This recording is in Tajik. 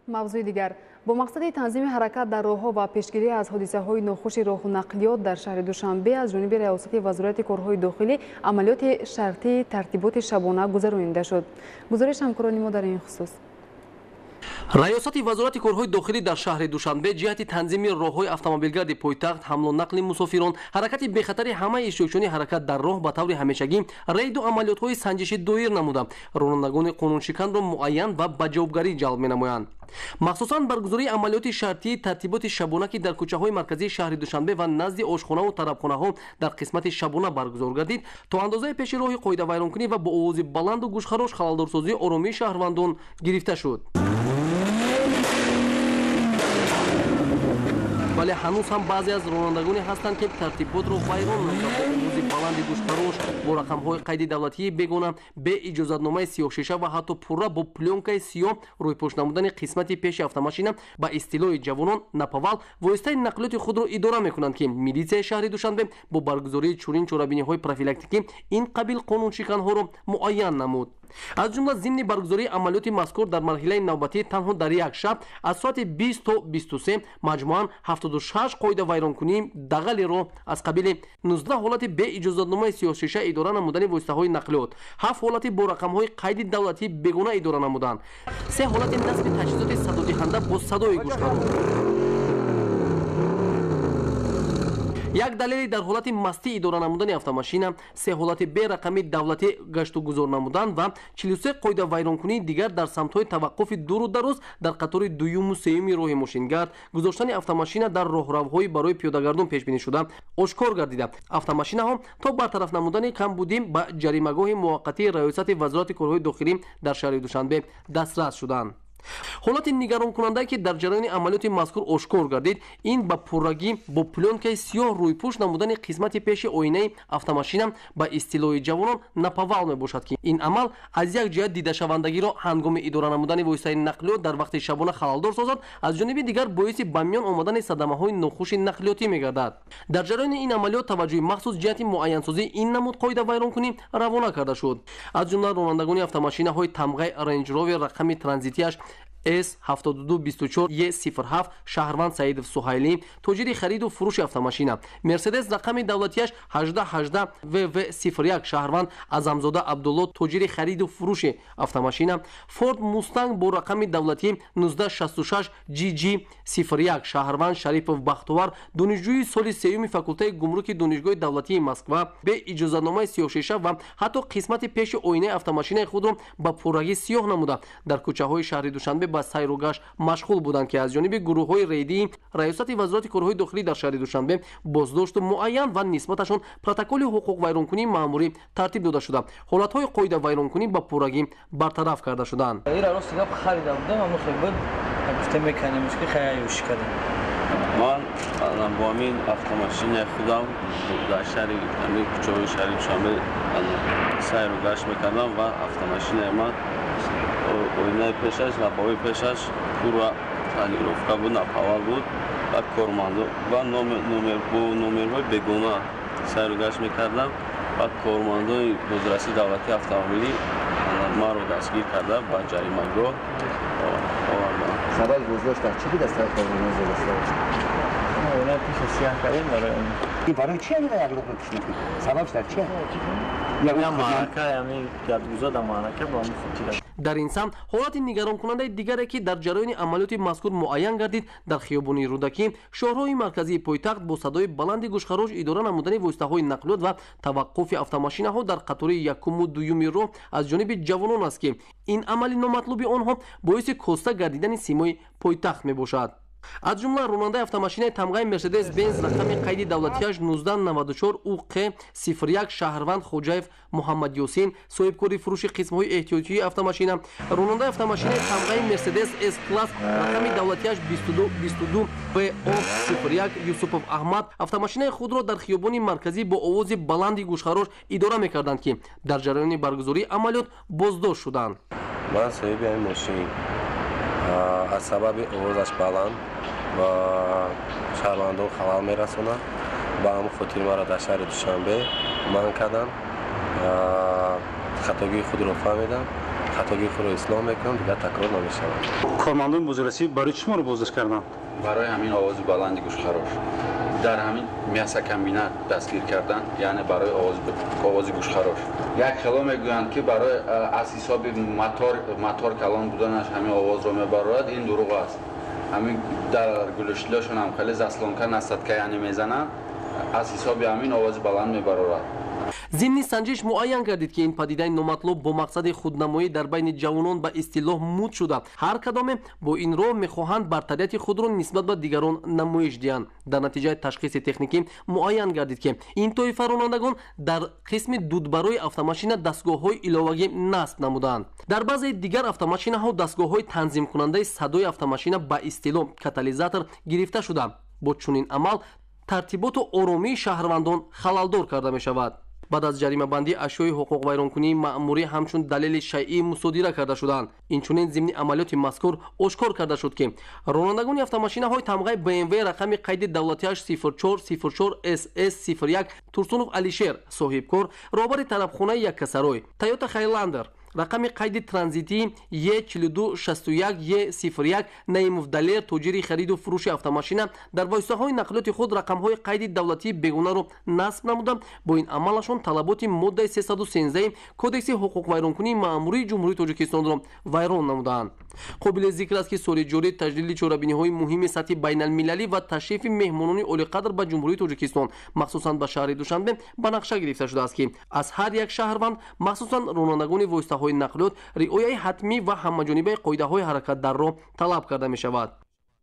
Мавзӯи дигар. Бо мақсади танзими ҳаракат дар роҳҳо ва пешгирӣ аз ҳодисаҳои нохуши роҳу нақлиёт дар шаҳри Душанбе аз ҷониби Раёсати Вазорати корҳои дохилӣ амалиёти шартии тартиботи шабона гузаронида шуд. Гузориш ҳамкорони мо дар ин хусус. Раёсати Вазорати корҳои дохилӣ дар шаҳри Душанбе ҷиҳати танзими роҳҳои автомобилгарди пойтахт, ҳамлу нақли мусофирон, ҳаракати бехатари ҳамаи иштирокчиёни ҳаракат дар роҳ ба таври ҳамешагӣ рейду амалиётҳои санҷишӣ доир намуда, ронандагони қонуншиканро муайян ва ба ҷавобгарӣ ҷалб менамоянд. Махсусан баргузории амалиёти шартии тартиботи шабона, ки дар кӯчаҳои марказии шаҳри Душанбе ва назди ошхонаву тарабхонаҳо дар қисмати шабона баргузор гардид, то андозаи пеши роҳи қоидавайронкунӣ ва бо овози баланду гӯшхарош халалдорсозии оромии шаҳрвандон гирифта шуд. Вале ҳанӯз ҳам баъзе аз ронандагоне ҳастанд, ки тартиботро вайрон намуда, бо овози баланди гӯшхарош, бо рақамҳои қайди давлатии бегона, бе иҷозатномаи сиёҳшиша ва ҳатто пурра бо плёнкаи сиёҳ рӯйпӯш намудани қисмати пеши автомашина, ба истилоҳи ҷавонон наповал, воситаи нақлиёти худро идора мекунанд, ки милитсияи шаҳри Душанбе бо баргузории чунин чорабиниҳои профилактикӣ ин қабил қонуншиканҳоро муайян намуд. Аз ҷумла зимни баргузории амалиёти мазкур дар марҳилаи навбатӣ танҳо дар як шаб аз соати 20 то 23 маҷмӯан 76 қоидавайронкунии дағалиро аз қабили 19 ҳолати беиҷозатномаи сиёҳшиша идора намудани воситаҳои нақлиёт, 7 ҳолати бо рақамҳои қайди давлатӣ бегона идора намудан, 3 ҳолати насби таҷҳизоти садодиҳанда бо садои гӯшхарош, як далели дар ҳолати мастӣ идора намудани автомашина, 3 ҳолати берақами давлатӣ гаштугузор намудан ва 43 қоидавайронкунии дигар дар самтҳои таваққуфи дуру дароз дар қатори дуюму сеюми роҳи мошингард, гузоштани автомашина дар роҳравҳои барои пиёдагардон пешбинӣ шуда ошкор гардида. Автомашинаҳо то бартараф намудани камбудӣ ба ҷаримагоҳи муваққатии Раёсати Вазорати корҳои дохилӣ дар шаҳри Душанбе дастрас шуданд. Ҳолати нигаронкунандае, ки дар ҷараёни амалиёти мазкур ошкор гардид, ин ба пуррагӣ бо плёнкаи сиёҳ рӯйпӯш намудани қисмати пеши оинаи автомашина, ба истилоҳи ҷавонон наповал мебошад, ки ин амал аз як ҷиҳат дидашавандагиро ҳангоми идора намудани воситаи нақлиёт дар вақти шабона халалдор созад, аз ҷониби дигар боиси ба миён омадани садамаҳои нохуши нақлиётӣ мегардад. Дар ҷараёни ин амалиёт таваҷҷӯҳи махсус ҷиҳати муайянсозии ин намуд қоидавайронкунӣ равона карда шуд. Аз ҷумла ронандагони автомашинаҳои тамғаи Range Rover рақами транзитиаш S7224 E07 шаҳрванд Саидов Суҳайлӣ, тоҷири хариду фурӯши автомашина, Мерседес рақами давлатияш 1818 VV01 шаҳрванд Азамзода Абдулло, тоҷири хариду фурӯши автомашина, Форд Мустанг бо рақами давлатӣ 1966 GG01 шаҳрванд Шарипов Бахтовар, донишҷӯи соли сеюми факултаи гумруки Донишгоҳи давлатии Москва, бе иҷозатномаи сиёҳшиша ва ҳатто қисмати пеши оинаи автомашинаи худро ба пуррагӣ сиёҳ намуда дар кӯчаҳои шаҳри Душанбе ба сайру гашт машғул буданд, ки аз ҷониби гурӯҳҳои рейдии Раёсати Вазорати корҳои дохилӣ дар шаҳри Душанбе боздошту муайян ва нисбаташон протоколи ҳуқуқвайронкунии маъмурӣ тартиб дода шуда, ҳолатҳои қоидавайронкунӣ ба пуррагӣ бартараф карда шуданд. Ман бо ҳамин автомашинаи худам дар шаҳри кӯчаҳои шаҳри Душанбе сайру гашт мекардам ва автомашинаи ман оинаи пешаш, лабаҳои пешаш пурра тонировка буд, наповал буд ва кормандо ва бо номерҳои бегона сайру гашт мекардам ва кормандои бозрасии давлатии автомобилӣ маро дастгир карда ба ҷаримагоҳ оварданд. Сабаби боздошт дар чӣ буд аз тарафи кормандони бозрасӣ? Оинаи пеша сиёҳ кардем барои он. Барои чӣ ҳамин як луқма пеш мекунӣ? Сабабш дар чӣ? Дар ин самт ҳолати нигаронкунандаи дигаре, ки дар ҷараёни амалиёти мазкур муайян гардид, дар хиёбони Рӯдакӣ, шоҳроҳи марказии пойтахт, бо садои баланди гӯшхарош идора намудани воситаҳои нақлиёт ва таваққуфи автомашинаҳо дар қатори якуму дуюми роҳ аз ҷониби ҷавонон аст, ки ин амали номатлуби онҳо боиси коста гардидани симои пойтахт мебошад. Аз ҷумла ронандаи автомашинаи тамғаи Мерседес Бенз рақами қайди давлатияш 1994 УҚ 01 шаҳрванд Хоҷаев Муҳаммадёсин, соҳибкори фурӯши қисмҳои эҳтиётии автомашина, ронандаи автомашинаи тамғаи Мерседес С класс рақами давлатияш 2222 ВО 01 Юсупов Аҳмад автомашинаи худро дар хиёбони марказӣ бо овози баланди гӯшхарош идора мекарданд, ки дар ҷараёни баргузории амалиёт боздошт шуданд. Ман соҳиби ҳамин мошин аз сабаби овозаш баланд ва шаҳрвандон халал мерасонад, ба ҳамон хотир маро дар шаҳри Душанбе манъ карданд. Хатогии худро фаҳмидам, Хатогии худро ислоҳ мекунам, дигар такрор намешавад. Кормандони бозрасӣ барои чӣ шуморо боздошт карданд? Барои ҳамин овози баланди гӯшхарош. Дар ҳамин мясокомбинат дастгир кардан, яъне барои овози гӯшхарош. Як хело мегӯянд, ки барои аз ҳисоби мотор калон буданаш ҳамин овозро мебарорад. Ин дурӯғ аст. Ҳамин дар глушителошон ҳам хеле заслонка, насадка, яъне мезананд, аз ҳисоби ҳамин овози баланд мебарорад. Зимни санҷиш муайян гардид, ки ин падидаи номатлуб бо мақсади худнамоӣ дар байни ҷавонон ба истилоҳ муд шуда, ҳар кадоме бо ин роҳ мехоҳанд бартарияти худро нисбат ба дигарон намоиш диҳанд. Дар натиҷаи ташхиси техникӣ муайян гардид, ки ин тоифа ронандагон дар қисми дудбарои автомашина дастгоҳҳои иловагӣ насб намудаанд. Дар баъзеи дигар автомашинаҳо дастгоҳҳои танзимкунандаи садои автомашина, ба истилоҳ катализатор, гирифта шуда, бо чунин амал тартиботу оромии шаҳрвандон халалдор карда мешавад. Баъд аз ҷаримабандӣ ашёи ҳуқуқвайронкунии маъмурӣ ҳамчун далели шайъӣ мусодира карда шуданд. Инчунин зимни амалиёти мазкур ошкор карда шуд, ки ронандагони автомашинаҳои тамғаи БМВ рақами қайди давлатиаш 04 04 СС 01 Турсунов Алишер, соҳибкор, роҳбари тарабхонаи яккасарой, Тойота Хайландер рақами қайди транзитии Е 4261 Е 01 Наимов Далер, тоҷири хариду фурӯши автомашина, дар воситаҳои нақлиёти худ рақамҳои қайди давлатии бегонаро насб намуда, бо ин амалашон талаботи моддаи 313 Кодекси ҳуқуқвайронкунии маъмурии Ҷумҳурии Тоҷикистонро вайрон намудаанд. Қобили зикр аст, ки соли ҷорӣ таҷлили чорабиниҳои муҳими сатҳи байналмилалӣ ва ташрифи меҳмонони олиқадр ба Ҷумҳурии Тоҷикистон, махсусан ба шаҳри Душанбе, ба нақша гирифта шудааст, ки аз ҳар як шаҳрванд, махсусан ронандагони воситаҳои нақлиёт, риояи ҳатмӣ ва ҳамаҷонибаи қоидаҳои ҳаракат дар роҳ талаб карда мешавад.